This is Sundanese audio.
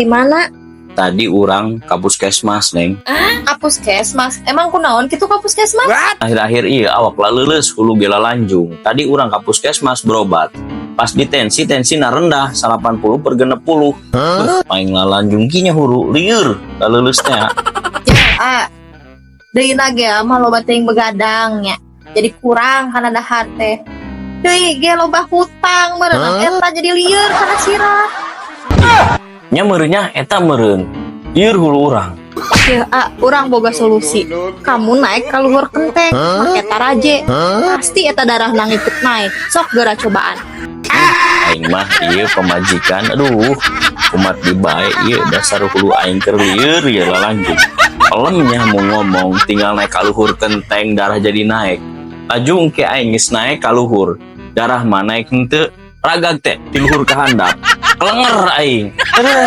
Ti mana? Tadi urang ka puskesmas, Neng. Ka puskesmas. Emang kunaon kitu ka puskesmas? Akhir-akhir ieu awak laleuleus, hulu ge lalanjung. Tadi urang ka puskesmas berobat. Pas ditensi, tensina rendah 80 per 60. Beuh, paling lalanjung kinya hulu, lieur laleuleus teh. Ya, ah. Deui ge mah loba teuing begadang nya. Jadi kurang kana dahar teh. Deui ge loba hutang meureun eta jadi lieur kana sirah. Nya meureun eta meureun. Lieur hulu urang. Ya, ah, urang boga solusi. Kamu naik ka luhur kenteng, make taraje. Pasti eta darah nang ikut naik. Sok geura cobaan. Aing mah ieu pamajikan, aduh, kumat di bae ieu, dasar hulu aing keur lieur ieu lalanjung. Pelemnya mau ngomong tinggal naik ka luhur kenteng darah jadi naik. Laju engke aing geus naik ka luhur, darah mah naik henteu, ragag teh ti luhur ka handap. Kelenger aing. Aduh.